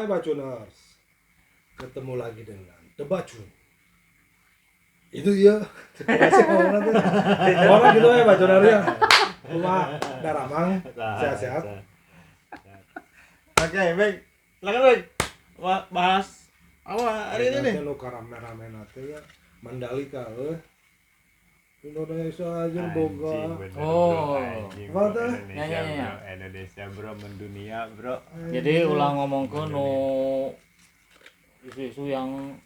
Hai Bacuners. Ketemu lagi dengan The Bacun. Itu iya. Kasih ngomongna teh. Orang gitu ya Bacuners ya. Kumaha daramang, sehat-sehat. Oke, baik. Silakan, baik. Bahas apa hari ini nih? Nu karame-rame teh ya Mandalika euy. Indonesia aja boga. Bener, Oh. bro. Anjing, Apa bro. tuh? Indonesia, Ya, ya, ya. bro. Indonesia, bro, mendunia, bro. Jadi ulah ngomong ke nu isu-isu yang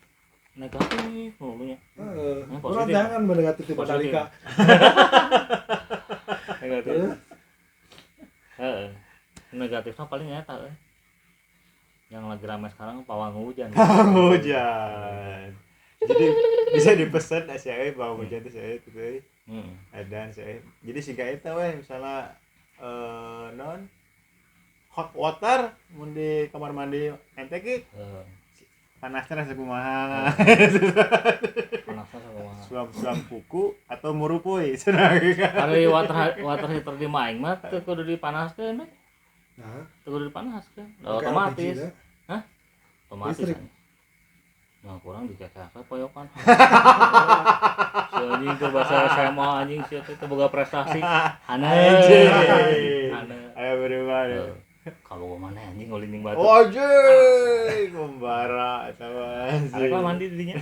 negatif mulu nya. Heeh. Yang Urang positif. jangan mendekati ti Positif. Mandalika. Negatif. Heeh. Heeh. Negatifnya paling nyata euy. Yang lagi ramai sekarang pawang hujan. Pawang hujan. Jadi bisa dipesan sia euy pawang hujan teh sia euy teh euy. Heeh. Edan sia euy. Jadi siga eta we misalnya non hot water mun di kamar mandi ente ki Heeh. panasnya rasa kumaha. Panasnya sama. Suam-suam kuku atau murupuy cenah. Ari water water heater di mah aing mah teu kudu dipanaskeun we. Nah, Teu kudu dipanaskeun. pakai Otomatis. LPG dah. Hah? Otomatis. Listrik. Anjing. Nah, kurang dikekek poyokan. Si anjing keur bahasa SMA anjing si teh teu boga prestasi. Aneh. Anjing. Aneh. Ayo berubah. Heeh. Kalau gua mana anjing ngolinding batu. Oh, anjing, membara eta mah. Arek mah mandi di dinya.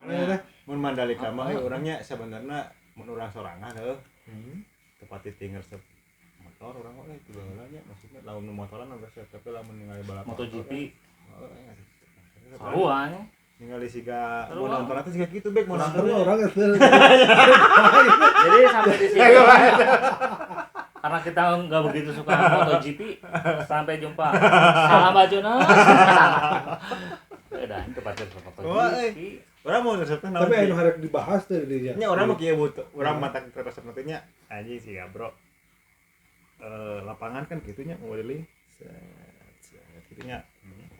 Aneh teh. Mun Mandalika mah euy urangnya sebenarnya mun urang sorangan heuh. Hmm. Tepat di tinggal resep motor urang mah euy teu baheula nya maksudnya lamun nu motoran mah resep tapi lamun ningali balap MotoGP motor, heuh, sarua anjing. ningali siga Sarua. mau nonton teh siga kitu bek mau Urang nonton teh orang eta. Jadi sampai di sini karena kita nggak begitu suka MotoGP, sampai jumpa. Salam Bajuna. Udah, ini tempatnya Wah, MotoGP. Urang mau resep teh naon Tapi sih? anu harek dibahas teh di dinya. Nya urang mah kieu butuh urang mata resep teh nya anjing siga bro. Lapangan kan kitu nya ngeliling set set kitu nya.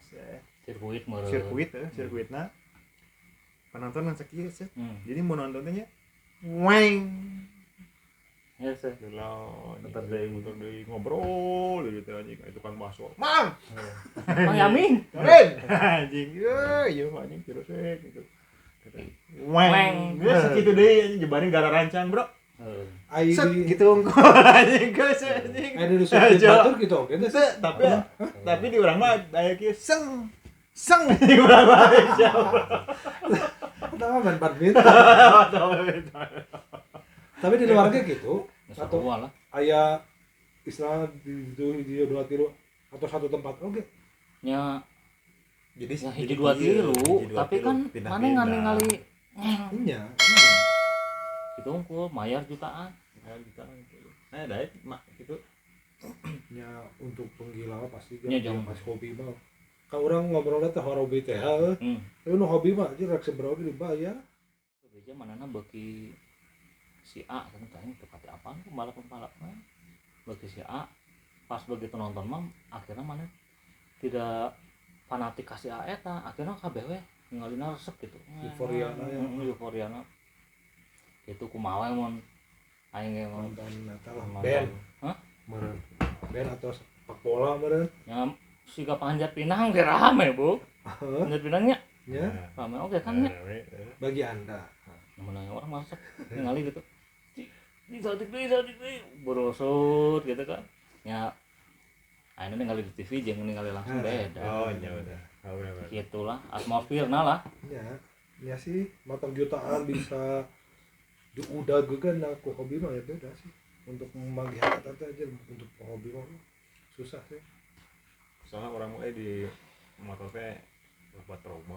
Set. Sirkuit meureun. Sirkuit sirkuitna penonton ngan sakieu set. Hmm. Jadi mau nonton teh nya weng Ya, sih. Jalan, Muter deui. muter deui ngobrol gitu anjing kayak tukang bakso. Mang, Mang Yamin. Ren, anjing. Ye, ieu mah anjing terus we gitu. Weng. Weng. Geus sakitu deui anjing jebarin gara rancang, Bro. Heeh. Ai Set di gitu unggul anjing geus anjing. ai di sirkuit Aja. batur gitu oke teh. Teu, tapi di urang mah aya kieu seng. Seng anjing urang mah. Eta mah main badminton. Tapi di luar ge gitu Ya, atau sarua lah. aya istilah di itu hiji dua tilu atau satu tempat oke. Nya Jadi ya hiji dua tilu, tapi kan mana ngan ningali ngeng Nya. gitu unggul mayar jutaan. Nah, daek mah gitu. Nya untuk penggila mah pasti Nya, jangan. pas hobi mah. Ka urang ngobrolnya teh hobi teh heuh. Hmm. Tapi nu hobi mah anjir rek sabaraha ge dibayar. Beja manana beuki si A kan tanya tepatnya apaan pembalap-pembalap mah. Beuki si A pas begitu nonton mah akhirnya mana tidak fanatik kasih A eta akhirnya kabeh we ningalina resep gitu. Euforiana ya. Euforiana. Itu kumaha we mun aing ge mun Nonton eta lah nonton. band. Hah? Meureun. Band atau sepak bola meureun. Ya siga panjat pinang ge rame, Bu. Heuh. Panjat pinangnya Nya rame oke kan nya. bagi Anda. Namanya orang masuk ningali gitu. Di satik deui borosot gitu kan. Ya ayeuna ningali di TV jeung ningali langsung beda. Oh, ya udah. Oh, bener. Gitulah atmosferna lah. Nya. Nya sih motor jutaan bisa diudag kan aku hobi mah ya beda sih. Untuk membagi hati teh aja untuk hobi mah susah sih. Soalnya orang mulai di motor teh lepat trauma.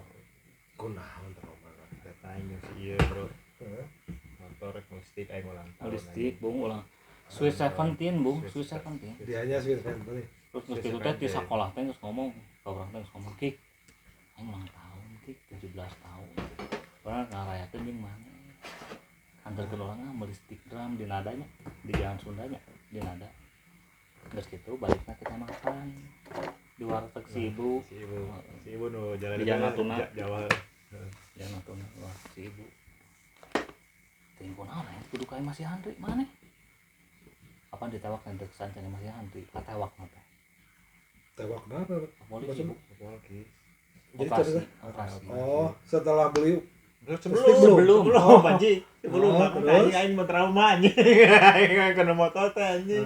Kunaon trauma lah. Eta aing si ieu, Bro. Heeh. Motor rek mustik aing ulang tahun. Listrik bung ulang. Sweet Seventeen bung, Sweet Seventeen. Dianya sih Seventeen. Terus geus kitu teh di sekolah teh geus ngomong, ka urang teh geus ngomong kik. Aing ulang tahun kik 17 tahun. Urang ngarayakeun jeung maneh. Antarkeun urang ah meuli stick drum di nadanya, di jalan Sundanya, di nada. Geus kitu balikna kita makan di warteg si ibu. Si ibu, si ibu nu jalan Di Jalan Natuna. Jawa. Jalan Natuna warteg si ibu. Teuing kunaon aya kudu ka imah si Handri maneh. Apa ditewak nanti kesan cenah masih Handri katewak mah teh. Tewak kenapa? Polisi. Polisi. Jadi cerita. Oh, setelah beli sebelum anjing. Sebelum anjing aing mau trauma anjing. Aing kena motor teh anjing.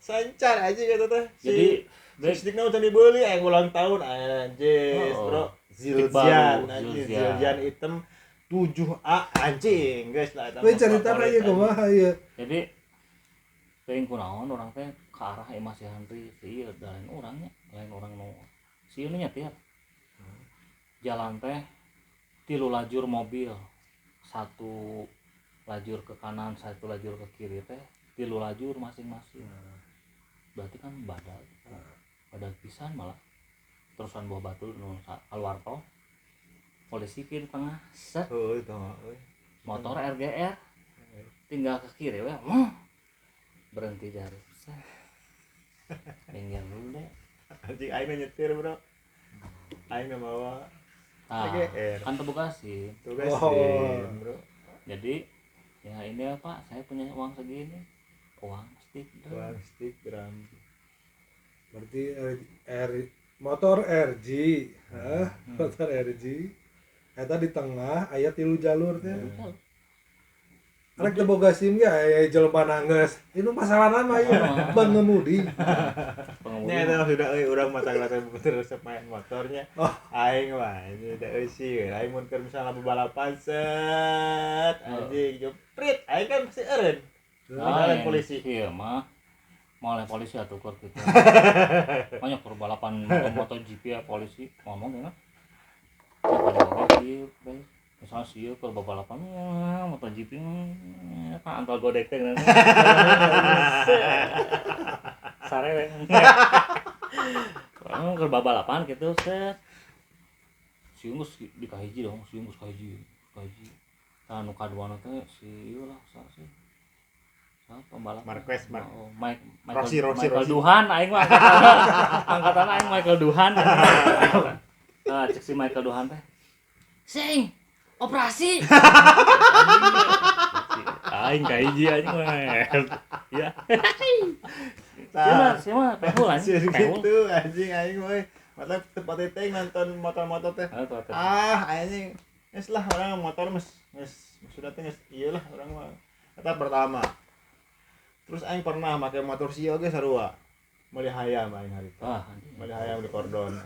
Sancar anjing eta teh. Jadi stickna udah dibeli aing ulang tahun anjing, bro. Zildjian anjing, Zildjian hitam 7A anjing, guys lah eta. We cerita ieu kumaha ieu. Jadi teuing kunaon urang teh ke arah imah si Handri, si ieu da lain urang nya, lain urang nu si ieu nyetir. Jalan teh 3 lajur mobil, 1 lajur ke kanan, 1 lajur ke kiri teh 3 lajur masing-masing. Berarti kan badag. Badag pisan malah. Terusan buah batu nu keluar tol. Polisi kiri tengah, set. Oh, itu mah euy. Motor RGR tinggal ke kiri we. Berhenti dari. Minggir dulu deh. Anjing aing nyetir, Bro. Aing bawa RGR. Kan terbuka sih. Tugas sih, Bro. Jadi ya ini ya Pak, saya punya uang segini. Uang stick drum. Uang stick drum. Berarti R motor RG, hah? Motor RG. Eta di tengah aya 3 jalur teh. Rek teu boga SIM ge aya jelema nanggeus. Ini masalahna mah ieu pengemudi. Pengemudi. Nya eta sudah euy urang mah teh bener resep main motornya. Aing mah ini da euy aing mun keur misalna balapan set anjing jeprit aing kan pasti eureun. Lain polisi. Iya mah. Mau oleh polisi atuh keur kitu. Banyak keur balapan MotoGP ya polisi ngomong ya. Ieu misalnya sih keur balapan MotoGP kan antal godek teh sare we. Keur balapan kitu set. Si geus di kahiji dong, si geus kahiji, kahiji. Tah nu kaduana teh si ieu lah sa sih. Pembalap Marquez, oh, Mike, Michael, Rossi, Michael Rossi. Duhan aing mah angkatan aing Michael Duhan. Nah, cek si Michael Duhan teh. Sing, operasi. Aing kahiji anjing mah. Ya. Siapa pehul anjing. Gitu anjing aing mah. Mata tempat teh nonton motor-motor teh. Ah, anjing. Geus lah orang motor geus sudah teh geus ieu lah urang mah. Eta pertama. Terus aing pernah make motor sio ge sarua. Meuli hayam aing harita. Ah, meuli hayam di kordon.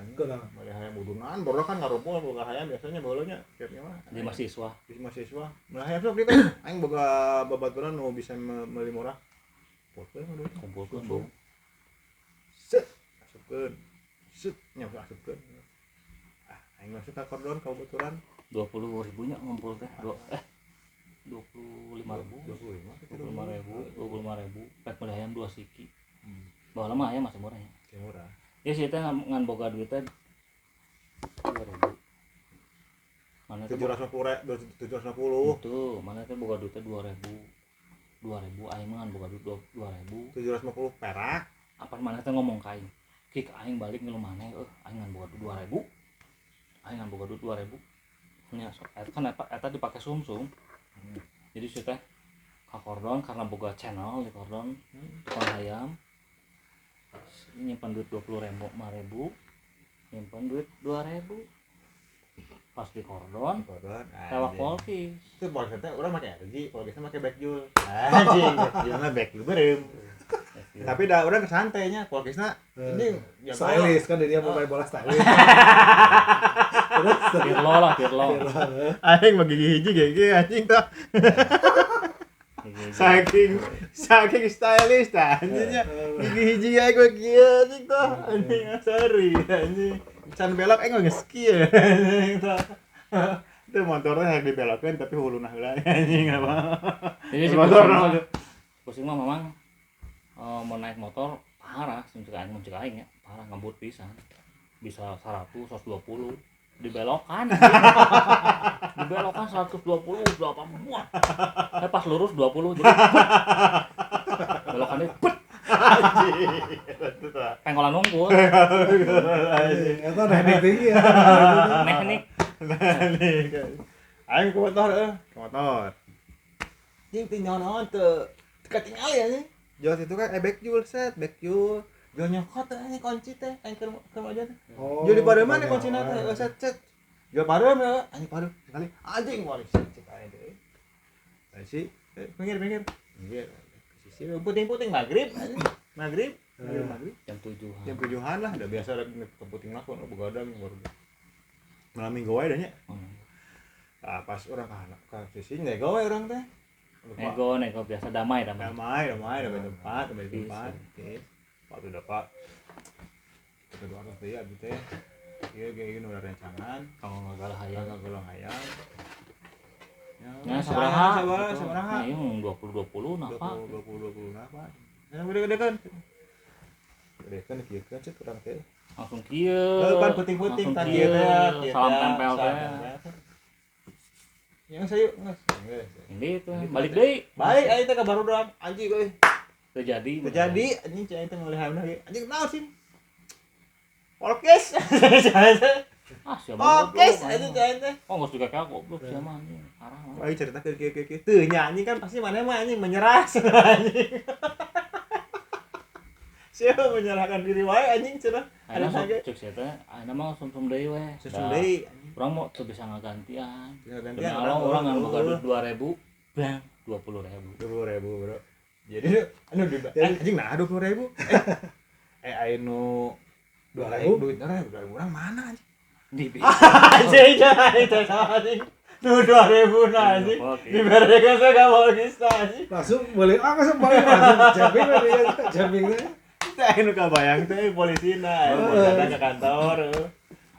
Meuli hayam udunan, baru kan ngarumpul boga hayam biasanya baheulanya tiap mah. Di mahasiswa. Di mahasiswa. Meuli hayam sok dieu aing boga babaturan nu bisa meuli murah. Kumpulkeun kumpulkeun, Bung. Set, asupkeun. Set, nya asupkeun. Ah, aing masuk ka kordon ka babaturan 20.000 nya ngumpul teh. 25.000 25.000 pek meuli hayam 2 siki. Baheula mah hayam masih murah ya. Masih murah. Ya sih teh ngan boga duit teh 2.000. Mana teh 750 750. Itu, mana teh boga duit teh 2.000. 2.000 aing mah ngan boga duit 2.000. 750 perak. Apa mana teh ngomong ka aing. Kik aing balik ngeluh maneh eueuh aing ngan boga duit 2.000. Aing ngan boga duit 2.000. Nya sok eta kan eta dipake sumsum. Jadi sih teh ka kordon karena boga channel di kordon tukang hayam nyimpan duit 20.000 5.000 nyimpan duit 2.000 pas di kordon tewak polkis itu polkis teh urang make RG polkisnya make backjul anjing backjulna backjul beureum tapi dah urang santainya polkisna ini stylish kan dia mau main bola stylish. Pirlo lah Pirlo aing mah gigi hiji gigi anjing tah. Saking stylish tah anjingnya gigi hiji aing mah kieu anjing tah anjing sorry anjing can belok aing mah geus kieu anjing tah. Itu motornya hayang dibelokkeun tapi huluna heula anjing apa. Jadi si pusing mah mamang mau naik motor parah sing cek aing ya parah ngebut pisan bisa 100 120 dibelokan. Dibelokan 120 berapa muat. Saya pas lurus 20 jadi belokannya pet. Pengkolan unggul. Eta teknik tinggi ya. Teknik. Aing ke motor ke motor. Jeung teu nyaon teu katingali anjing. Jalan itu kan backjul set, backjul. Jual nyokot teh kunci teh aing keur aja teh. Jual di pareum mana kuncina teh set set. Jual pareum ya anjing pareum sekali anjing polisi cek aing teh. Si pinggir. Pinggir. Sisi puting-puting magrib. Magrib jam 7-an. Jam 7-an lah udah biasa ke puting lah begadang baru. Malam minggu wae dah nya. Nah, pas urang ka sisi nego we urang teh. Nego biasa damai. Damai tempat. Oke. Pak udah Pak. Kita doa teh ya abdi teh. Ieu ge ieu nu rencangan, kanggo ngagalah hayang. Ya sabaraha? Nah, ieu 20 nah Pak. 20 nah Pak. Yang gede-gede kan. Gede kan kieu kan cek urang teh. Langsung kieu. Heuh pan puting-puting tan kieu teh. Salam tempel teh. Yang sayu geus. Ini tuh balik deui. Balik aing teh ka barudak anjing euy. Terjadi anjing cai teh meuli hayamna ge. Anjing naon sih? Polkes. Ah, siapa? Polkes anjing cai teh. Oh, geus juga kayak goblok sia mah anjing. Parah. Aing cerita ke kieu-kieu. Teu nya anjing kan pasti maneh mah anjing menyerah anjing. Siapa menyerahkan diri wae anjing cenah. Ada cek sia teh, ayeuna mah sumsum deui we. Sumsum deui anjing. Urang mau teu bisa ngagantian. Gantian urang ngan boga duit 2000, bang 20.000. 20.000, Bro. Jadi anu di anjing nah 20.000. Aya nu 2.000 duit 2.000 urang mana anjing? Di anjing itu anjing. Nu 2.000 nah anjing. Diberekeun teh ka polisi anjing. Langsung boleh langsung balik langsung jumping we jumping teh. Teh nu kabayang teh polisina datang ke kantor.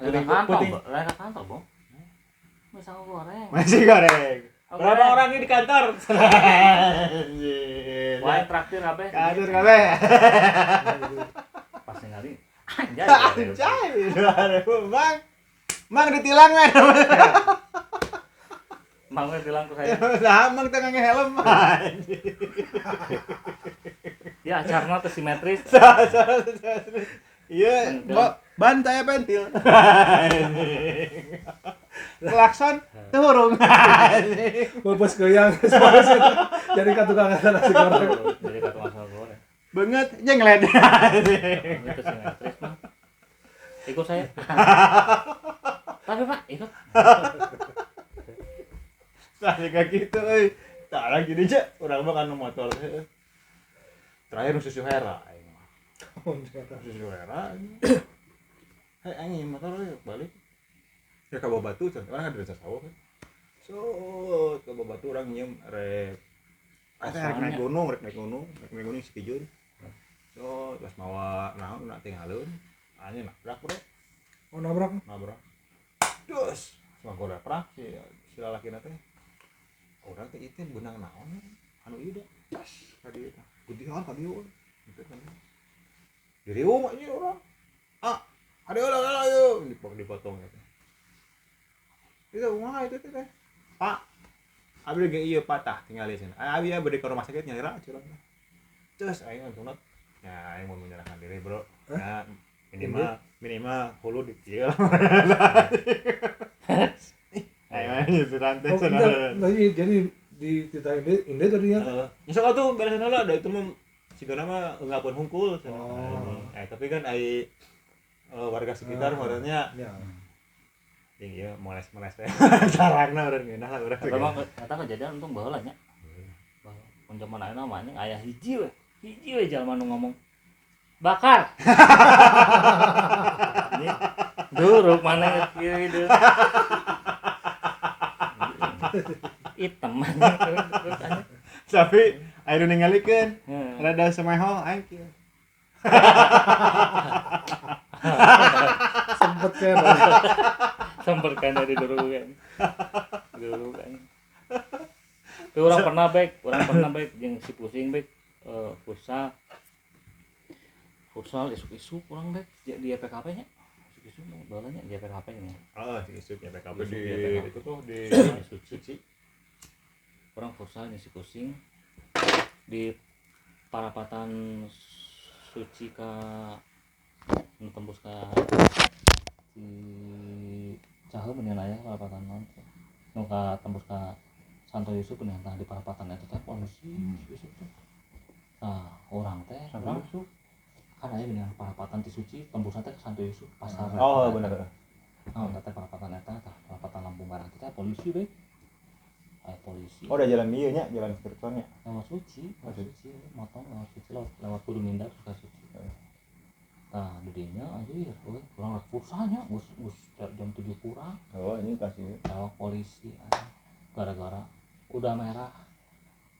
Puting ke kantor, Bang. Masih goreng. Masih goreng. Berapa orang ini di kantor? Wah, traktir kabeh. Traktir kabeh. Pas ningali anjay. Anjay, 2000, Bang. Mang ditilang we. Mang ditilang ku saya. Lah, mang teh ngangge helm. Anjing. Ya acarna teh simetris. Iya, ban saya pentil. Klakson turun. Bos goyang, jadi ka tukang nasi goreng. Jadi ka tukang nasi goreng. Banget nyenglet. Itu simetris mah. Ikut saya. Tapi Pak, ikut. Nah, kayak gitu euy. Tah lagi deui aja, urang mah kan motor. Terakhir susu Hera aing mah. Susu Hera. Hei aing motor euy balik. Ya ka bawah batu, orang ada desa sawah kan. So, ke bawah batu orang nyium rek. Asa rek naik gunung, rek naik gunung Sikijun. So, terus mawa naon nak tinggalun. Anjing nabrak, Bro. Oh, nabrak. Nabrak. Terus, sama goreprak si lalakina teh. Urang teh ieu teh beunang naon anu ieu da. Tas ka dieu teh. Gutihan ka dieu. Gitu kan. Diriung anjing urang. Ah, ada ulah ayo dipotong gitu. Itu kumaha itu teh. Pak, abi ge ieu patah tinggal di sini. Abi ya bade ke rumah sakit nyalira curang. Terus aing untungna ya aing mau menyerahkan diri, Bro. Ya minimal hulu di kieu. Aing mah nyusuran teh cenah. Jadi di titah inde tadi ya. Nyesok atuh beresan heula da itu mah sigana mah enggapun hungkul cenah. Tapi kan ai warga sekitar orangnya ya. Iya, moles-moles teh. Sarangna urang ngeunah lah urang. Eta mah eta kejadian untung baheula nya. Mun zaman ayeuna mah anjing aya hiji we. Hiji we jalma nu ngomong bakar. Duruk mana kieu deui. Item anjing. Tapi aya nu ningalikeun rada semeho aing kieu. Sempet kan. Sempet kan dari dulu kan. Dulu kan. Tapi orang pernah baik jeung si pusing baik futsal. Futsal isuk-isuk orang baik di PKP nya. Isuk-isuk balanya di PKP nya. Oh, isuk di PKP di itu tuh di Suci. Orang futsal si pusing di parapatan Suci ka nu tembus ka si Cahe bener aya parapatan naon nu ka tembus ka Santo Yusuf bener tah di parapatan eta teh polisi isuk teh. Tah urang teh urang Kan aya dengan parapatan ti Suci tembusna teh ke Santo Yusuf pasar. Oh bener. Nah, teh parapatan eta tah parapatan lampu merah teh polisi we. Aya polisi. Oh, udah jalan ieu nya, jalan spiritualnya. Lewat Suci, motong lewat Suci lewat Kudu Minda terus ke Suci. Tah di dinya anjir euy urang rek futsal nya geus jam 7 kurang. Oh, ini kasih. Lewat polisi gara-gara udah merah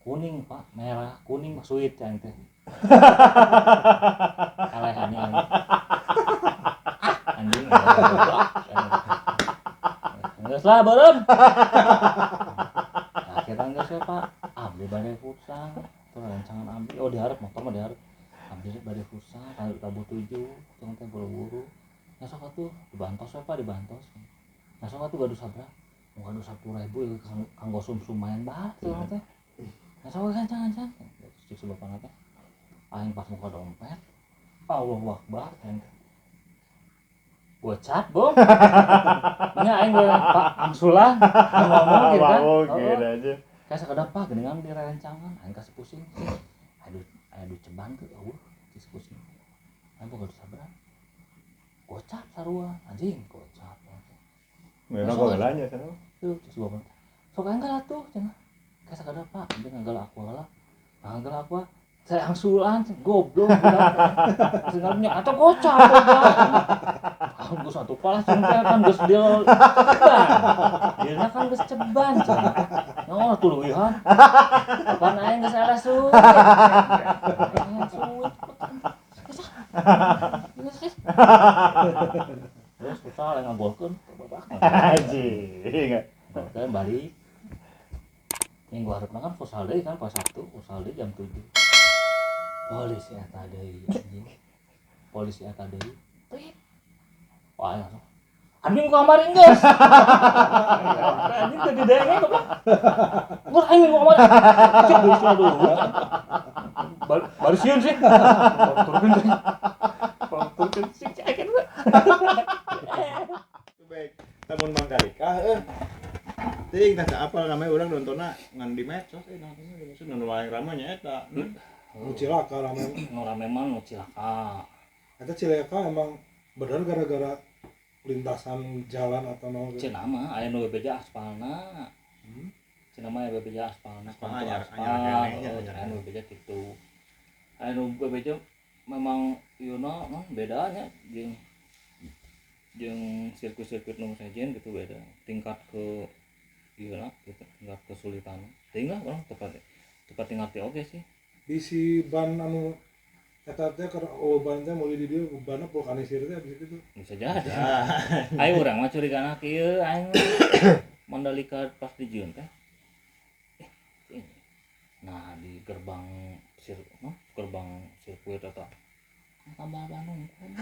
kuning Pak, merah kuning suit aing teh. Kaleh anjing. Anjing. Geus lah beureum. Akhirnya geus we Pak, abdi bade futsal. Tuh rancangan abdi, oh diharap motor mah diharap. Abdi bade futsal tabuh 7, tong teh buru-buru. Nya sok atuh dibantos we Pak, dibantos. Nya sok atuh gaduh sabaraha? Mun gaduh 10.000 ieu kanggo sumsum main bae teh teh. Nah, sok kancan-kancan. Cek si bapana teh. Aing pas muka dompet. Allahu Akbar aing. Gocap, Bung. Nya aing we Pak angsulan ngomong gitu kan. Oh, gitu aja. Kayak sakedap Pak geuningan di rencangan aing kasih pusing. Aduh, aduh ceban teu eueuh geus pusing. Aing boga sabaraha. Gocap sarua anjing gocap. Memang kok belanja sana. Tuh, cek si bapana. Sok aing atuh cenah. Kayak sakadap Pak, anjing nganggal aku lah. Nganggal aku. Saya angsulan goblok budak. Singgalnya atau gocap goblok. Ah geus atuh palah cing teh kan geus deal ceban. Dealna kan geus ceban cenah. Oh tuluihan. Pan aing geus eleh suit. Suit. Terus futsal yang ngagolkeun babak. Anjing. Golkeun balik. Minggu harapna kan futsal deui kan poe Sabtu, futsal deui jam 7. Polisi eta deui anjing. Polisi eta deui. Trit. Wah, langsung. Anjing kamarin geus. Anjing teh didenge goblok. Geus aing kamarin. Cek geus aduh. Baru sieun sih. Turunkeun sih. Turunkeun sih cek we. Baik. Lamun Mangkalika heuh. Ting tah apal namanya urang nontonna ngan di medsos euy nontonnya di medsos nu paling rame nya eta. Nu cilaka rame. Nu rame mah nu cilaka. Eta cilaka emang bener gara-gara lintasan jalan atau naon gitu. Cenah mah aya nu bebeja aspalna. Cenah mah aya bebeja aspalna. Aspal anyar anyar aya nu bebeja kitu. Aya nu bebeja memang ieu na mah bedanya jeung sirkuit-sirkuit nu sejen gitu beda. Tingkat ke ieu lah gitu, tingkat kesulitan. Teuing lah urang tepat ngarti oge sih. Bisi ban anu eta teh keur ban teh meuli di dieu banna vulkanisir teh abis itu. Bisa jadi. Ayo urang mah curigana kieu aing Mandalika pas dijieun teh. Ini. Nah, di gerbang gerbang sirkuit eta. Tambah ban unggul.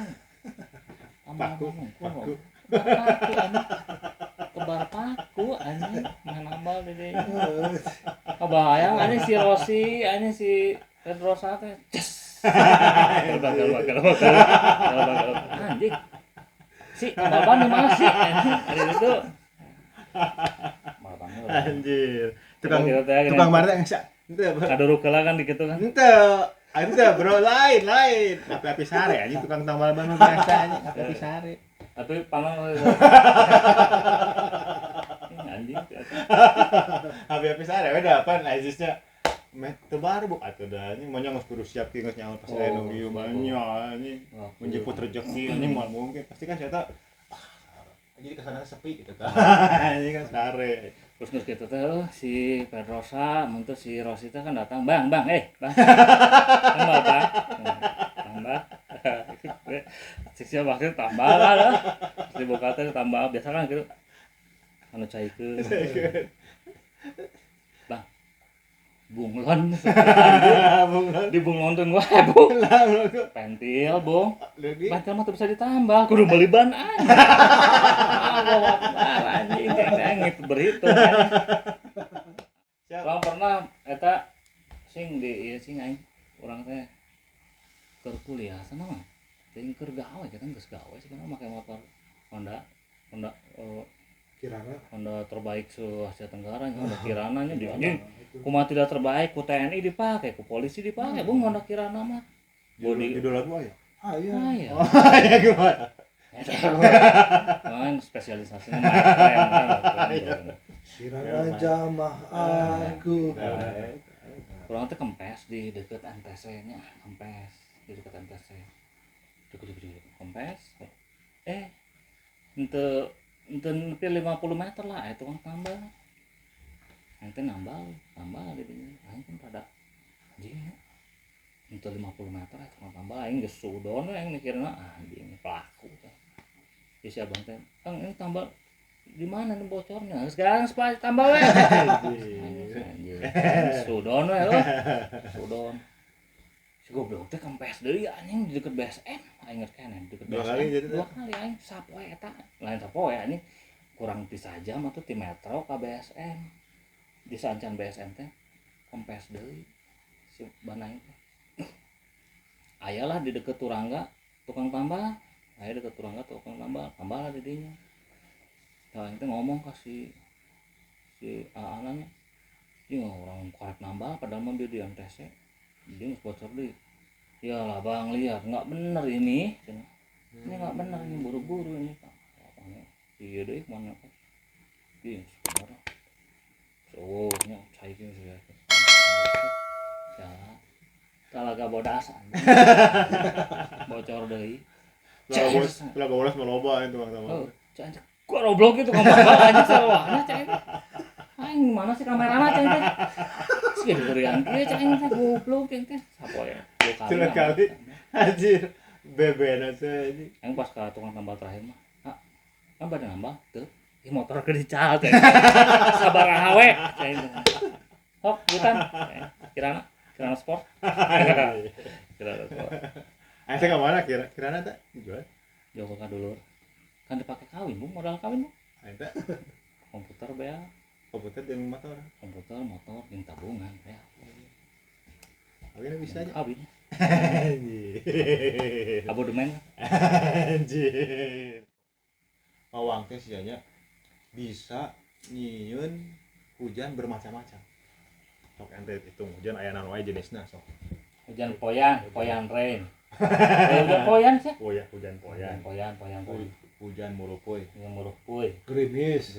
Tambah ban unggul. Paku anjing. Kebar paku anjing nambal di dieu. Kebayang anjing si Rossi, anjing si Pedrosa teh. Ces. Gelbak. Anjing. Si tambal ban di mana sih? Anjing hari itu. Anjir. Tukang ban teh geus henteu. Kaduruk heula kan dikitu kan. Henteu. Henteu bro lain. Api-api sare anjing tukang tambal ban biasa anjing api-api sare. Tapi panang anjing. Api-api sare we da pan Aziznya meh teu barbuk atuh da anjing maunya geus kudu siap ki geus nyaho pas aya nu ieu mah nya anjing menjemput rezeki anjing moal mungkin pasti kan saya jadi kesana sepi gitu kan. Ini kan sare. Terus geus kitu teh si Pedrosa mun teh si Rossi teh kan datang, "Bang, bang, bang." Tambah, Bang. Tambah. Cik sia pasti tambah lah. Terus dibuka teh tambah biasa kan gitu. Anu caikeun. Bang. Bunglon. Bunglon. Di bunglon teh wae, Bung. Pentil, Bung. Pentil mah teu bisa ditambah, kudu meuli ban anjing. Allah Akbar anjing, teh berhitung. Urang pernah eta sing di ieu sing aing urang teh keur kuliah sana mah. Teuing keur gawe kita geus gawe sih make motor Honda Kirana. Honda terbaik se Asia Tenggara nya Honda Kirana nya di anjing. Kumaha tidak terbaik ku TNI dipake, ku polisi dipake, Bung Honda Kirana mah. Body judul lagu aya. Aya. Aya. Oh, ya gimana? Kan spesialisasinya main. Sirana jamah aku. Kurang teh kempes di deket MTC-nya, kempes di deket MTC. Deket kempes. Ente nepi 50 meter lah itu kan tambah. Ente nambah di dinya. Aing kan rada anjing. Ente 50 meter itu kan tambah aing geus sudon we aing mikirna anjing pelaku teh. Di si abang teh, "Kang, ini tambah di mana nih bocornya?" Sekarang tambah we. Anjing. Sudon we lo. Sudon. Si goblok teh kempes deui anjing di deket BSM. Aing ngerti kan deket BSM. Dua kali aing sapoe eta. Lain sapoe anjing. Kurang ti sajam atuh ti metro ka BSM. Di sancan BSM teh kempes deui si ban aing teh. Aya lah di deket Turangga tukang tambah. Aya deket Turangga tukang tambah, tambah lah di dinya. Nah, aing teh ngomong ka si AA-nya. Ieu orang korek nambah padahal mah di MTC. Dia geus bocor deui. Iyalah Bang, lihat enggak bener ini. Ini enggak bener ini buru-buru ini, Pak. Apanya? Ieu deui mana Pak? Ieu sebenarnya. So, nya cai kieu sih. Ya. Talaga bodas. Bocor deui. Talaga bodas mah loba itu Bang sama. Cai gua goblok itu ngomong anjing sawahna cai. Aing mana sih kamerana cai teh. Sih diberian kieu cai teh goblok cai teh. Sapoe. Dua kali. Anjir. Bebena teh anjing. Aing pas ka tukang tambal terakhir mah. Ah, kan bade nambah teu. Ih motor keur dical teh. Sabaraha we cai teh. Hok bukan. Kirana Sport. Kirana Sport. Aing teh ka mana Kirana teh dijual? Jauh ka dulur. Kan dipakai kawin, Bu, modal kawin, Bu. Aing teh komputer bea. Komputer jeung motor. Komputer, motor jeung tabungan bea. Kawin bisa aja. Kawin. Anjir. Abodemen. Anjir. Pawang teh sia bisa nyieun hujan bermacam-macam. Sok ente hitung hujan aya naon wae jenisna sok. Hujan poyan, poyan rain. Hujan poyan sih. Oh ya, hujan poyan. Poyan. Hujan murupuy. Hujan murupuy. Gerimis.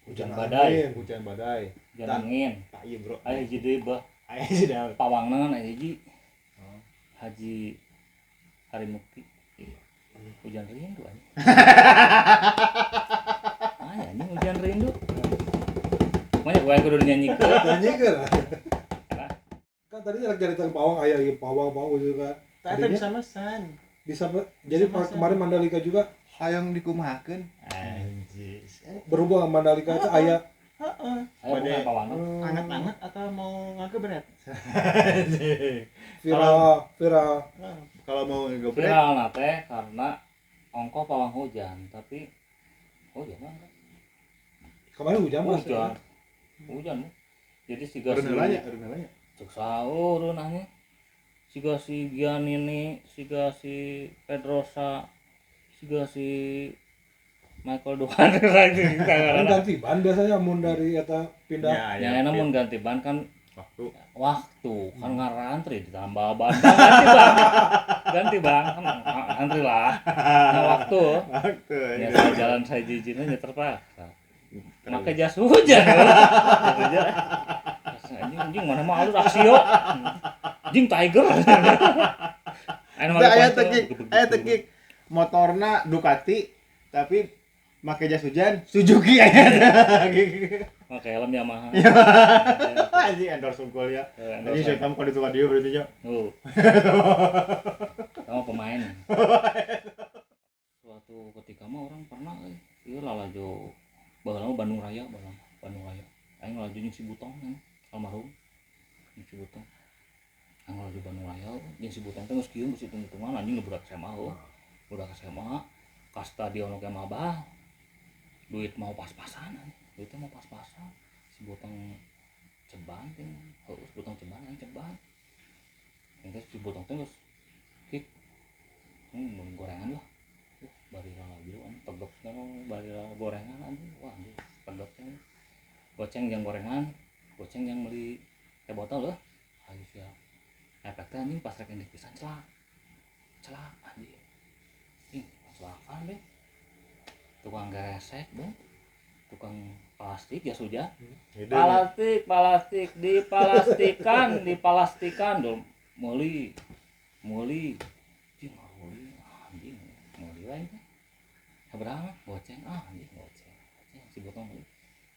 Hujan badai. Hujan badai. Hujan angin. Tah ieu bro. Aya hiji deui bah. Aya hiji deui. Pawangna aya hiji. Haji Harimukti. Hujan rindu anjing. Aya anjing hujan rindu. Banyak wae kudu dinyanyikeun. Nyanyikeun. Kan tadi lagi cerita pawang aya ieu pawang juga. Tah bisa mesan. Bisa jadi kemarin Mandalika juga hayang dikumahakeun. Anjir. Berhubung Mandalika itu aya heeh. Aya pawang. Anget-anget atau mau ngagebret? Viral. Kalau mau ngegebret. Viral na teh karena ongko pawang hujan, tapi hujan mah. Kemarin hujan mah. Hujan. Jadi siga si Renalanya. Cek sahur nanya. Siga si Giannini, siga si Pedrosa, siga si Michael Duan lagi. Kan ganti ban biasanya mun dari eta pindah. Ya, namun ganti ban kan waktu kan ngarantri ditambah ban ganti bang kan antri lah. Nah, waktu. Ya saya jalan saya jijinnya ya terpaksa. Make jas hujan. Anjing mana mah alus aksio. Anjing tiger. Aya tekik motorna Ducati tapi make jas hujan Suzuki aya. Make helm Yamaha. Anjing endorse unggul ya. Anjing saya tamu kalau di dia berarti nya. Tuh. Sama pemain. Suatu ketika mah orang pernah ieu lalajo baheula Bandung Raya, Bandung Raya. Aing lalajo jeung si Butong almarhum. Jeung si Butong. Aing lalajo Bandung Raya jeung si Butong teh geus kieu geus hitung-hitungan anjing budak SMA heuh. Budak SMA ka stadion oge mabah. Duit mau pas-pasan anjing. Duitnya mau pas-pasan. Si Butong ceban teh. Heuh, si Butong ceban aing ceban. Aing teh si Butong teh geus kick. Gorengan lah. Bari lalajo anjing tegep bari gorengan anjing. Wah anjing tegep teh. Goceng yang gorengan, goceng yang beli teh botol leuh. Ayo siap. Efek teh anjing pas rek endek pisan celak. Celak anjing. Ih, celakaan deh. Tukang gesek, Bung. Tukang plastik ya sudah. Plastik, plastik, dipalastikan, dipalastikan dong. Meuli. Meuli. Anjing meuli, anjing. Meuli wae teh. Sabaraha goceng, ah anjing goceng. Goceng si botong meuli.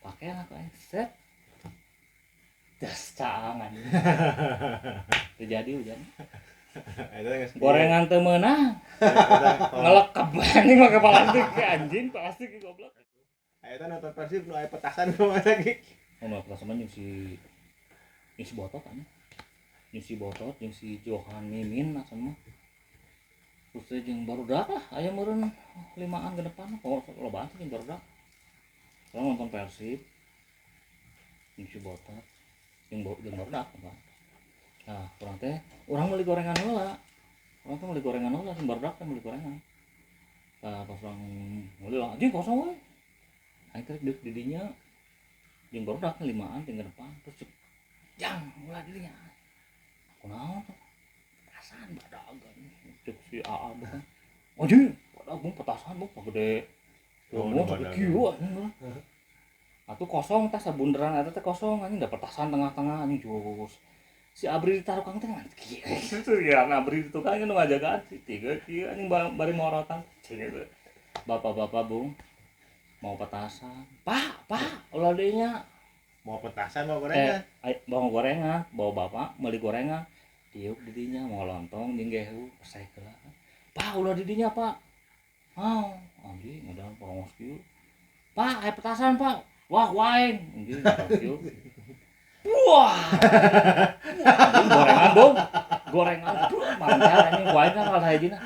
Pake lah aing set. Das caang anjing. Terjadi hujan. Gorengan teu meunang. Ngelekep anjing make plastik anjing, plastik goblok. Eta nonton Persib nu aya petasan kumaha lagi. Oh, nu petasan mah jeung si Botot anjing. Jeung si Botot jeung si Johan Mimin asa mah. Terus jeung barudak lah aya meureun limaan genepan pokok lobaan jeung barudak. Urang nonton Persib jeung si Botot jeung barudak apa. Nah, urang teh urang meuli gorengan heula. Urang teh meuli gorengan heula jeung barudak teh meuli gorengan. Tah pas urang meuli lah anjing kosong we. Aing teh deuk di dinya jeung barudak limaan jeung depan terus jang ulah dirinya. Kunaon tuh? Petasan badag cek si AA bukan. Anjing, badag bung petasan bung gede. Bung kieu anjing. Atuh kosong tah sabunderan eta teh kosong anjing da petasan tengah-tengah anjing jus. Si Abri ditaruh teh ngan kieu. Ya Abri di tukang nu ngajagaan si tiga kieu anjing bari morotan. Bapak-bapak bung mau petasan. Pak, pak, ulah deui nya. Mau petasan mau gorengan? Mau gorengan, bawa bapak meuli gorengan. Diuk di dinya mau lontong jeung gehu pesek heula. Pak, ulah di dinya, Pak. Mau, anjing ngadan porongos kieu. Pak, aya petasan, Pak. Wah, waeng. Anjing kieu. Wah. Anjing gorengan, Bung. Gorengan, mancar anjing waeng kan kalah hijina.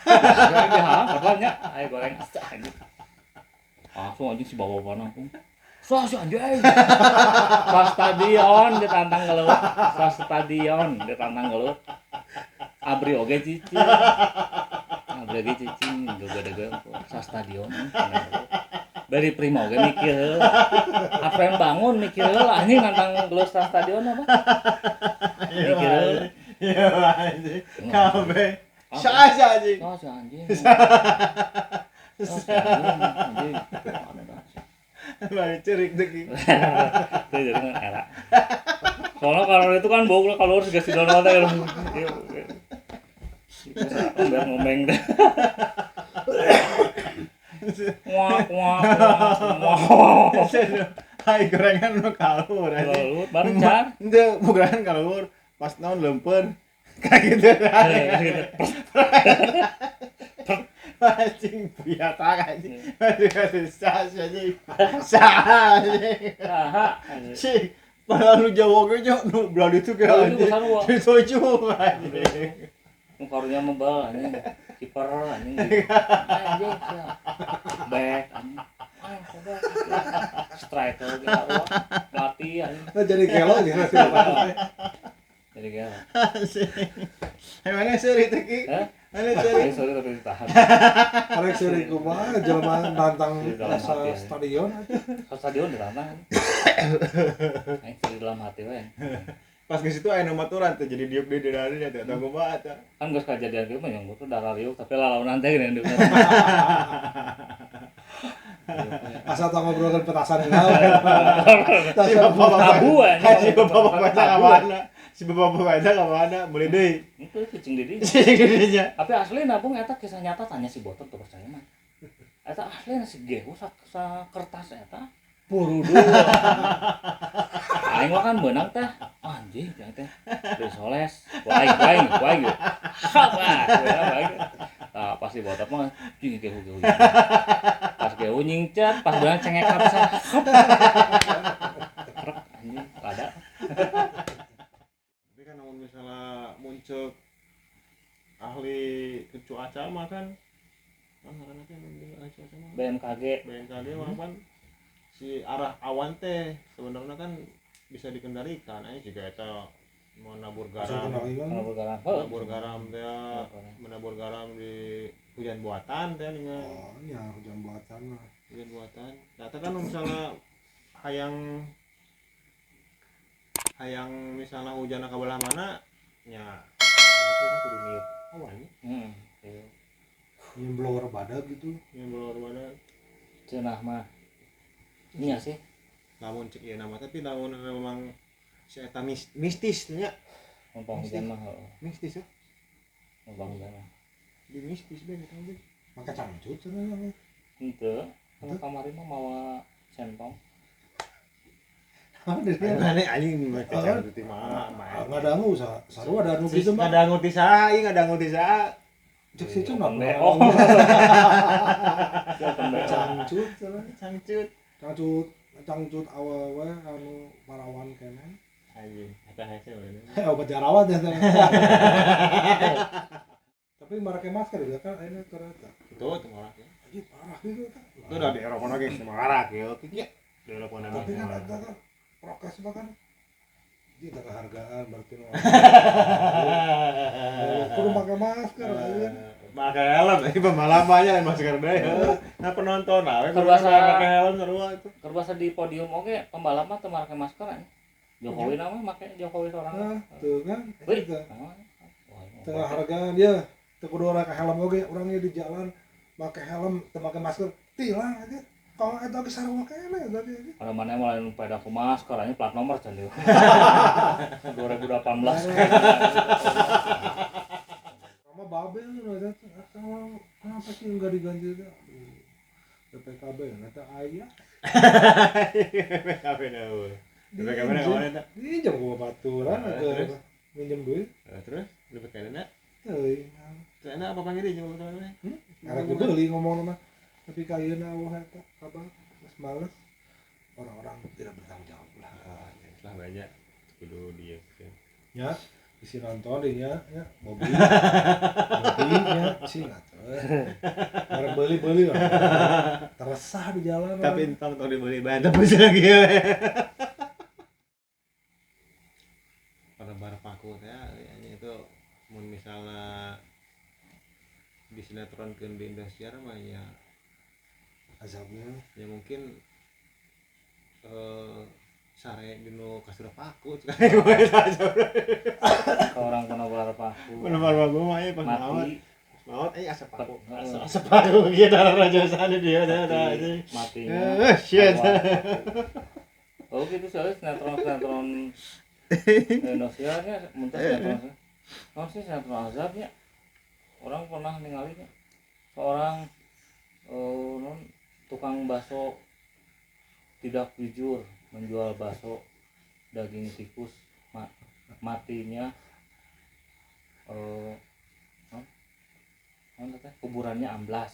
Goreng dihalang, padahal nya aya gorengan anjing. Langsung anjing si bawa-bawa pun. Sah si anjing. Sa stadion ditantang gelut. Sa stadion ditantang gelut. Abri oge cicing. Abri oge cicing gede-gede sa stadion. Dari Prima oge mikir heula. Afren bangun mikir heula anjing nantang gelut sa stadion apa? Mikir heula. Iya anjing. Kabeh. Sah si anjing. Sah si anjing. Anjing. Bari cerik deui. Teu jadi kan era. Soalnya kalau itu kan bau kalau harus geus sidon teh. Biar ngomeng deh. Wah wah wah. Hai gorengan nu kaluhur anjing. Baru car. Henteu gorengan kaluhur pas naon leumpeur. Kayak gitu. Anjing biata anjing. Aduh sah anjing. Sah anjing. Saha anjing. Padahal nu Jawa ge nya nu belah ditu ge anjing. Dituju anjing. Nu karunya mebal anjing. Kiper anjing. Anjing sia. Back anjing. Striker ge sarua. Pelatih anjing. Nah jadi gelo gitu sih. Jadi gelo. Mana seuri teh ki? Mana seuri? Seuri tapi ditahan. Arek seuri kumaha jelema nantang stadion. Stadion ditantang. Aing seuri dalam hati we. Pas ke situ aya nu maturan teh jadi diuk deui di teh eta kumaha eta. Kan geus kajadian kieu mah yang butuh darah riuk tapi lalaunan teh geuning diuk. Asa tong ngobrolkeun petasan naon. Si bapak-bapak anjing. Si bapak-bapak ka mana? Si bapak-bapak eta ka mana? Meuli deui. Itu kucing di dinya. Kucing di dinya. Tapi asli nabung eta kisah nyata tanya si Botot tuh percaya mah. Eta asli si gehu sa kertas eta burudu. Aing mah kan beunang teh. Anjing jangan teh. Disoles. Waing waing waing. Wah, Nah, pas si Botot mah anjing gehu gehu. Pas gehu nyingcat, pas beunang cengek pisan. Krek anjing ada. Tapi kan lamun misalnya muncul ahli cuaca mah kan ngaranna teh ahli cuaca mah BMKG. BMKG mah kan si arah awan teh sebenarnya kan bisa dikendalikan aja jika eta mau nabur garam, menabur garam teh, menabur garam di hujan buatan teh dengan. Oh iya hujan buatan lah. Hujan buatan. Nah, kan misalnya hayang hayang misalnya hujan ka belah mana nya itu kan kudu niup Awan. Heeh. Yang blower badak gitu. Yang blower badak. Cenah mah. Iya sih. Lamun cek ieu nama tapi lamun memang si eta mistis nya. Numpang hujan mah heeh. Mistis ya. Numpang hujan mah. Di mistis bae kita teh. Maka cangcut cenah. Henteu. Kana kamari mah mawa centong. Aneh anjing make cangcut mah. Ngadangu sarua ada anu kitu mah. Ngadangu ti saha ieu ngadangu ti saha. Cek si cenah. Oh. Cangcut cenah. Cangcut. Cangcut. Cangcut awewe anu parawan keneh. Anjing, eta hese we. Obat jerawat ya. Tapi make masker ya kan ayeuna keur eta. Itu teu marak ya. Anjing parah gitu eta. Itu udah di Eropa lagi semarak ya. Kieu di Eropa na. Tapi kan eta kan prokes mah kan jadi kehargaan berarti nu. Kudu make masker anjing. Pakai helm, ini pembalapnya masker deh. Nah penonton lah, pakai helm sarua itu. Keur basa di podium oge pembalap mah teu make masker anjing. Jokowi nama make Jokowi sorangan. Tuh kan. Tengah hargaan dia teu kudu ora ka helm oge, urangnya di jalan make helm teu make masker, tilang aja. Kalau eta ge sarua keneh eta ge. Ada mana mulai pada ku masker anjing plat nomor can dieu. 2018. Sama babel eta kenapa sih enggak diganti itu? BPKB eta aya. BPKB naon? BPKB naon eta? Minjem ku baturan atau minjem duit. Terus BPKB na? Teuing. Cenah apa panggil jeung baturan mah? Karek dibeli ngomong mah. Tapi kayeuna eueuh eta kabar geus males. Orang-orang tidak bertanggung jawab lah. Lah banyak kudu dia. Ya, isi nonton deh nya, ya, mobil. Mobilnya sih atuh. Barang beli-beli lah. Teresah di jalan. Tapi entong tong dibeli bae tebus lagi. Pada bar paku teh anjing itu mun misalna di sinetronkeun di Indosiar mah ya azabnya ya mungkin sare dinu kasur paku orang penebar paku penebar paku mah ieu pas maot maot euy asap paku asap paku kieu raja sana dia ada matinya shit. Oh gitu soalnya sinetron Indonesia nya mun teh sinetron. Oh sih sinetron azabnya orang pernah ningali nya seorang non tukang bakso tidak jujur menjual bakso daging tikus matinya kuburannya amblas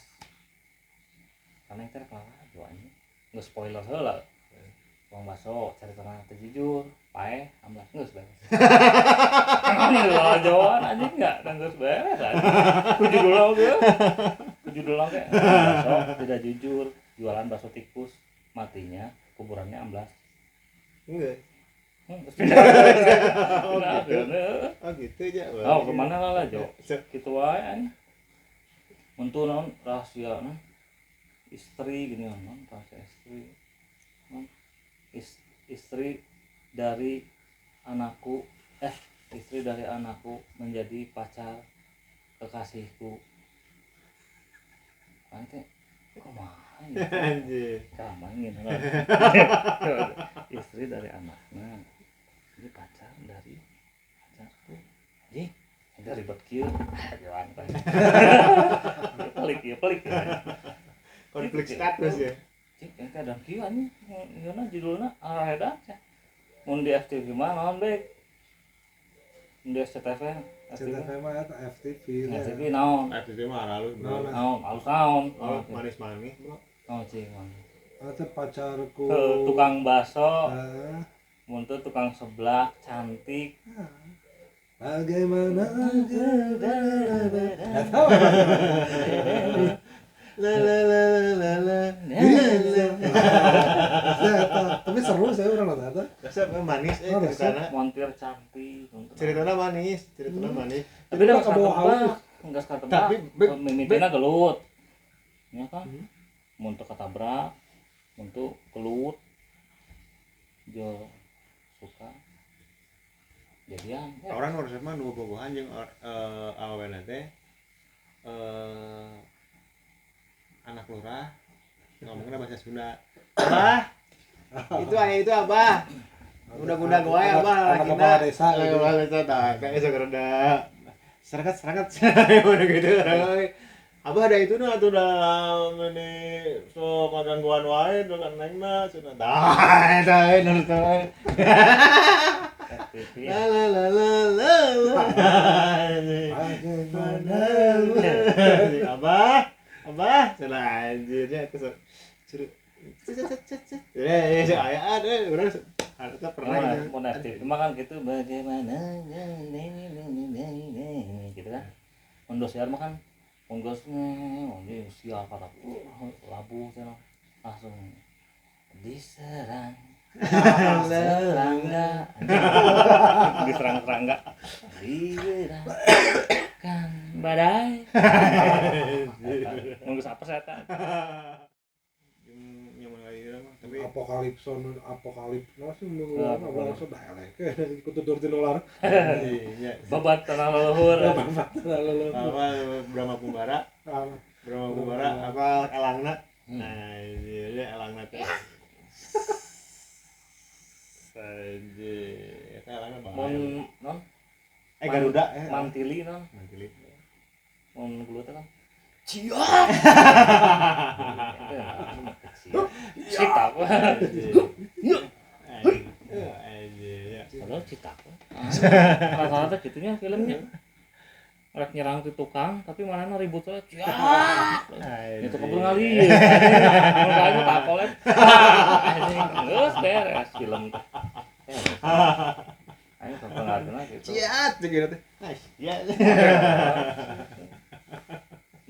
karena yang terkelar jualnya nggak spoiler heula tukang bakso cari tanah teu jujur paeh amblas geus beres. Jawan anjing enggak dan geus beres anjing. Ku judul oge. Bakso tidak jujur jualan bakso tikus matinya kuburannya amblas. Enggak. Oh gitu aja. Oh kemana lah Jo? Gitu wae anjing. Mun tuh naon rahasia naon istri gini naon rahasia istri. Non istri dari anakku istri dari anakku menjadi pacar kekasihku. Nanti kumaha ya? Anjir. Kamangin. Istri dari anaknya jadi pacar dari pacarku. Anjing, eta ribet kieu. Jalan teh. Pelik ya, pelik. Konflik status ya. Cik, engke dan kieu anjing. Ieuna judulna Araheda. Mun di FTV mah naon bae? Mun di SCTV, SCTV mah eta FTV. FTV naon? FTV mah halus, bro. Naon, halus naon? Manis-manis, bro. Oh, cing manis. Eta pacarku. Tukang bakso. Mun teu tukang seblak cantik. Bagaimana enggak tahu. La la la la la. Tapi seru saya orang nonton. Resep manis ceritana. Montir cantik. Ceritana manis, ceritana manis. Tapi udah ketebak, enggak ketebak. Tapi mimitina gelut. Ya kan? Mun teu ketabrak, mun teu gelut. Jo suka. Jadian. Ya. Orang nu resep mah nu bobogohan jeung awena teh anak lurah ngomongna bahasa Sunda. Abah. Itu aya itu Abah. Udah-udah wae Abah anak kepala desa gitu. Kepala desa tah kayak sok rada serangat-serangat udah gitu. Abah ada itu nah tuh dalam ini sok gangguan wae tuh kan neng mah cenah. Tah eta we nonton. La la la la la. Abah, Abah cenah anjirnya itu seru. Cet. Ya aya ada urang harusnya pernah gitu. Mun FTV mah kan gitu bagaimana ini gitu kan. Mun dosiar mah kan ongosnya, anjing sial kata labu cenah langsung diserang serangga diserang serangga diserang kan badai nunggu apa saya tak tapi apokalipson apokalip langsung langsung daeleh ke tutur tinular babat tanah leluhur babat tanah leluhur apa Brahma Kumbara Brahma Kumbara apa elangna nah iya elangna teh saja eta elangna mun non Garuda mantili non mantili mun gelut teh kan ciat citak padahal citak rata-rata gitunya filmnya rek nyerang di tukang tapi mana ribut aja ciat itu keburu ngali mun kae takolet geus beres film teh aing sampai gitu ciat gitu teh nice ya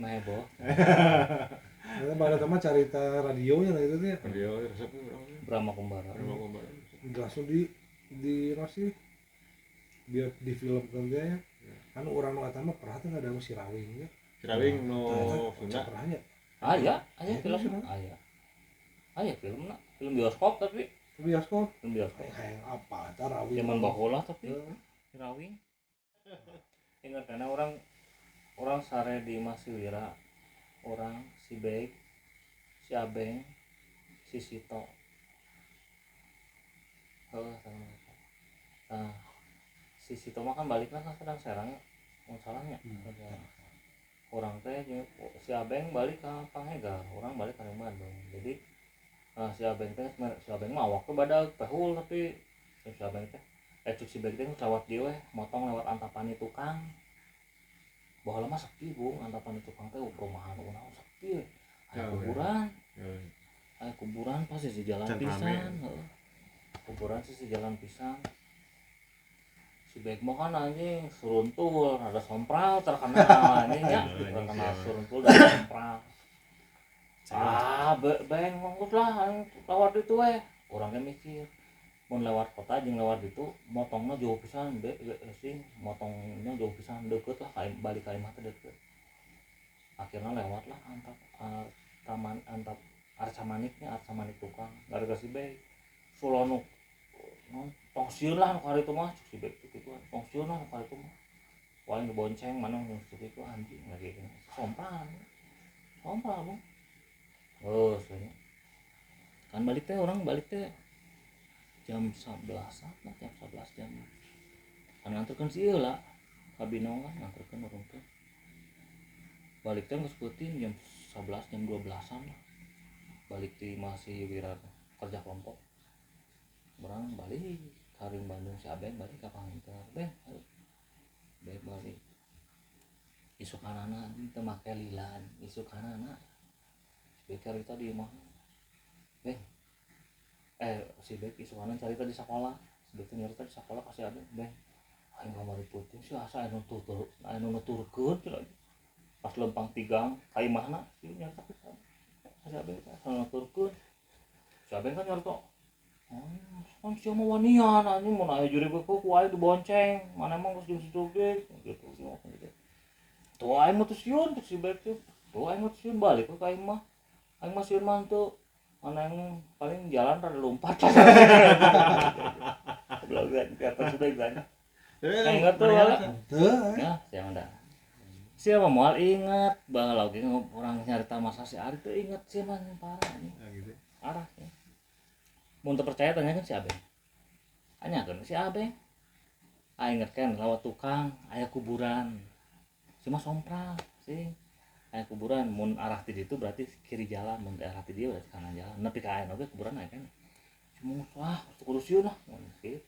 meheboh. Karena pada teman carita radionya lah itu tuh. Radio resep Brahma Kumbara. Brahma Kumbara. Langsung di nasi biar di film ya. Kan urang nu eta mah pernah teh ada si Rawing ya. Si Rawing nu Sunda. Pernahnya. Aya, aya film. Aya. Aya filmna, film bioskop tapi. Bioskop. Film bioskop. Kayak apa eta Rawing. Zaman baheula tapi si Rawing. Ingat karena orang sare di Masiwira, orang si Bek, si Abeng, si Sito. Heuh sama. Nah, si Sito mah kan balikna ka Sedang Serang, mun salahnya. Orang teh si Abeng balik ka Panghegar, orang balik ka Bandung. Jadi si Abeng teh si Abeng mah awak teh badag pehul tapi si Abeng teh cuk si Bek teh lewat dieu we, motong lewat Antapani tukang. Baheula mah sepi bung, Antapani tukang teh perumahan urang sepi we. Aya kuburan. Aya kuburan pas sisi jalan pisan, heeh. Kuburan sisi jalan pisan. Si Bek mah kan anjing suruntul, ada sompral terkenal anjing nya, terkenal suruntul dan sompral. Ah, beng manggut lah lewat itu we. Urang ge mikir, mun lewat kota jeung lewat itu motongna jauh pisan be sing motongnya jauh pisan deket lah balik ka imah teh deket. Akhirnya lewat lah antap taman antap Arcamaniknya Arcamanik tukang gara-gara si Bek sulonu non tong sieun lah nu karitu mah si Bek kitu tong sieun lah nu karitu mah paling dibonceng mana nu kitu anjing lagi sompral sompral bung. Oh, soalnya kan balik teh orang balik teh jam 11 lah, jam 11 jam kan nganterkeun si ieu lah ka Binong kan nganterkeun urang teh balik teh geus peuting jam 11 jam 12-an lah balik di masih Wira kerja kelompok urang balik karing Bandung si Abeng balik ka Panghegar beng beng balik isukanana teu make lilan isukanana si Bek carita di imah beng si Bek isukanan carita di sekolah si Bek teh nyarita di sekolah ka si Abeng beng aing kamari peuting si asa anu tutur anu nuturkeun cenah pas lempang tigang ka imahna si nyarita ka si Abeng asa nuturkeun si Abeng kan nyarita kan sia mah wanian anjing mun aya juri beukeuk ku aing dibonceng mana emang geus jeung si Bek gitu gitu tuh aing mah teu sieun si Bek teh tuh aing mah teu sieun balik ka aing mah sieun mah teu mana yang paling jalan rada lompat. Goblok kan kata sudah kan. Ingat tuh lah. Ya, siapa dah. Siapa moal ingat baheula oge urang nyarita masa si Ari teu ingat sih mah parah nih. Gitu. Parah ya. Mun teu percaya tanyakeun si Abeng. Tanyakeun si Abeng. Aing inget kan lewat tukang aya kuburan. Si mah sompral sih. Aya kuburan mun arah ti ditu berarti kiri jalan, mun arah ti dieu berarti kanan jalan. Nepi ka aya oge kuburan aya kan. Cuma wah kudu sieun lah gitu.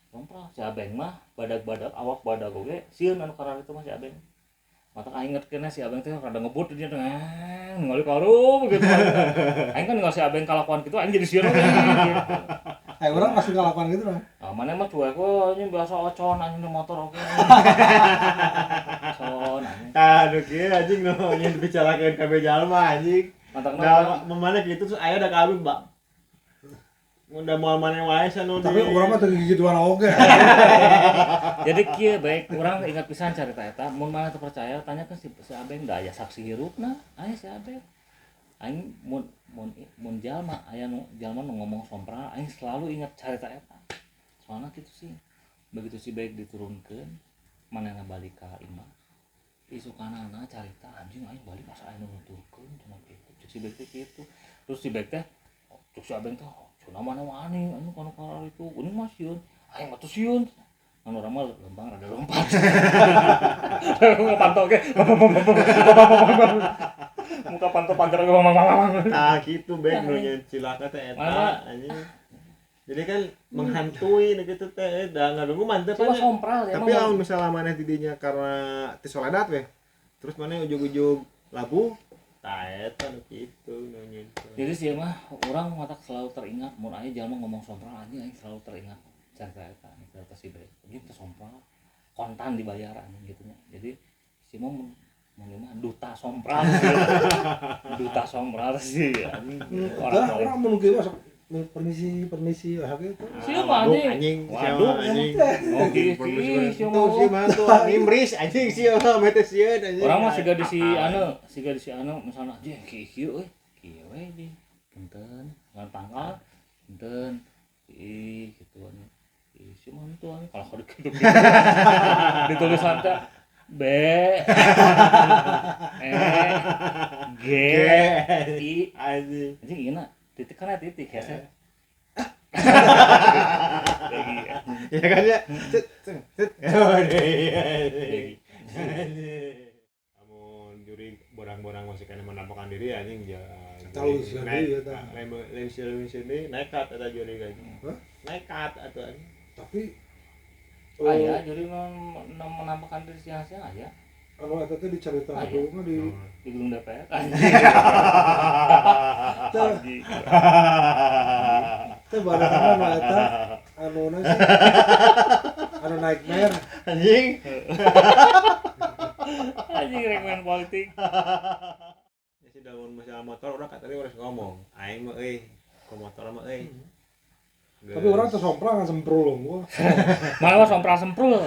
Sompral si Abeng mah badag-badag awak badag oge sieun anu karar itu mah si Abeng. Mata aing ngerti si Abeng teh rada ngebut dia teh ningali karu begitu. Aing kan ningali si Abeng kalakuan kitu aing jadi sieun oge gitu. Urang masih kalakuan gitu lah. Ah mana mah cuek we anjing biasa ocon anjing di motor oge. Ocon anjing. Tah nu kieu anjing nu nyen dibicarakeun kabeh jalma anjing. Mantapna mana kitu terus aya da ka abi, Mbak. Udah moal maneh wae anu tapi urang mah teu gigituan oge. Jadi kieu baik urang ingat pisan carita eta mun mana teu percaya tanyakeun si Abeng da aya saksi hirupna, aya si Abeng. Aing mun mun jalma aya nu jalma nu ngomong sompral aing selalu ingat carita eta. Soalna kitu sih. Begitu si Baik diturunkeun manehna balik ka imah. Isukanana carita anjing aing balik asa aya nu nuturkeun cenah kitu. Cek si Baik teh kitu. Terus si Baik teh cek si Abeng teh cenah mana wani anu kana karar itu ini mah sieun. Aing mah teu sieun. Anu urang mah lempang rada lompat. Muka panto ge. Muka panto pagar ge mamang. Tah kitu bae nu nyen cilaka teh eta anjing. Jadi kan menghantui gitu teh da ngadunggu mantep aja. Tapi lamun misalnya maneh di dinya karena teu soledat weh. Terus maneh ujug-ujug labuh tah eta nu kitu nu nyen. Jadi sih mah urang matak selalu teringat mun aya jalma ngomong sompral anjing aing selalu teringat carita eta carita si Baik. Anjing teh sompral kontan dibayar anjing gitu nya. Jadi si mah mun mah duta sompral sih. Duta sompral sih anjing. Orang mun kieu masuk permisi wah gitu. Siapa anjing? Waduh anjing. Oh kieu tuh si mah tuh ngimris anjing sieun mah teh sieun anjing. Urang mah siga di si anu, siga di si anu misalna anjing kieu euy. Kieu we di punten, ngan tanggal punten. Ih gitu anjing. Ih si mah tuh anjing kalau gitu. Ditulisan teh B E G I anjing. Anjing ieu na titik kan titik hese. Ya kan ya. Cet cet. Amun juri borang-borang masih kena menampakkan diri anjing ya. Tahu sih ya tah. Lain sini nekat eta juri anjing. Nekat atuh anjing. Tapi aya juri menampakkan diri siang-siang aya. Anu eta teh dicarita dulu mah di gedung DPR. Anjing. Teh barengan mah eta anu na sih. Anu nightmare anjing. Anjing rek main politik. Ya sih daun masalah motor urang tadi urang ngomong. Aing mah euy, ku motor mah euy. Tapi orang teh sompral ngan semprul gua. Malah sompral semprul.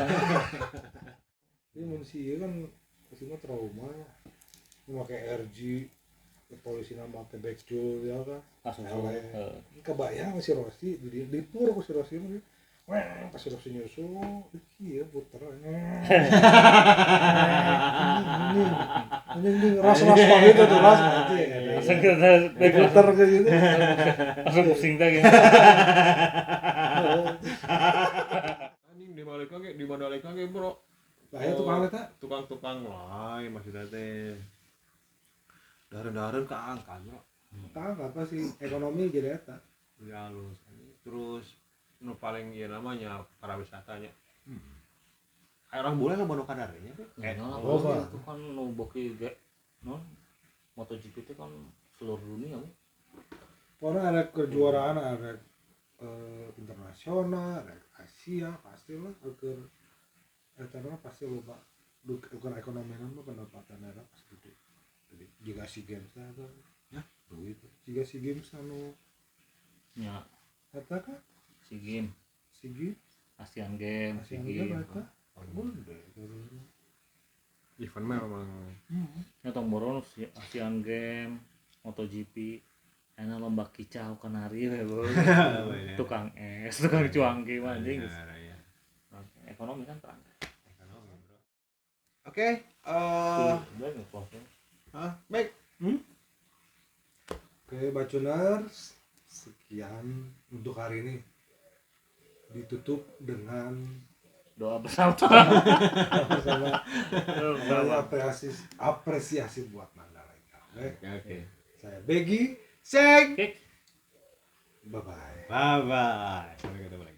Ini mun si ieu kan pasti trauma ya. Make RG, polisi nama make backjul ya kan. Langsung. Kebayang si Rossi di dipur ku si Rossi mah. Wah, pas si Rossi nyusul, ieu puter. Ini ras-ras banget itu tuh ras nanti. Langsung kita puter kayak gitu. Langsung pusing teh gitu. Anjing di Mandalika ge, di Mandalika ge, Bro. Lah ya tukang eta, tukang-tukang lain maksudnya teh. Dareun-dareun kaangkat, Bro. Kaangkat pasti ekonomi jadi eta. Ya halus. Terus nu paling ieu namanya para wisatanya. Aya orang bule lah nu kadarnya teh. Loba itu kan nu boki ge non MotoGP itu kan seluruh dunia we. Pokoknya ada kejuaraan ada internasional, ada Asia pastilah agar eta mah pasti loba bukan ekonomi mah pendapatan daerah pasti gede. Jadi jika SEA Games lah atau ya duit jika SEA Games anu nya eta kan SEA Games, SEA Games, Asian Games, Asian Games eta gede. Event mah memang nya tong boron Asian Games, MotoGP, enak lomba kicau kanari we bro. Tukang es, tukang cuangki mah anjing. Ekonomi kan perang. Ekonomi, bro. Oke, hah? Baik. Oke, Bacuners, sekian untuk hari ini. Ditutup dengan Doa bersama. bersama apresiasi buat Mandalika. Oke. Oke. Saya Begi, Seng. Oke. bye bye. Bye bye. Sampai ketemu lagi.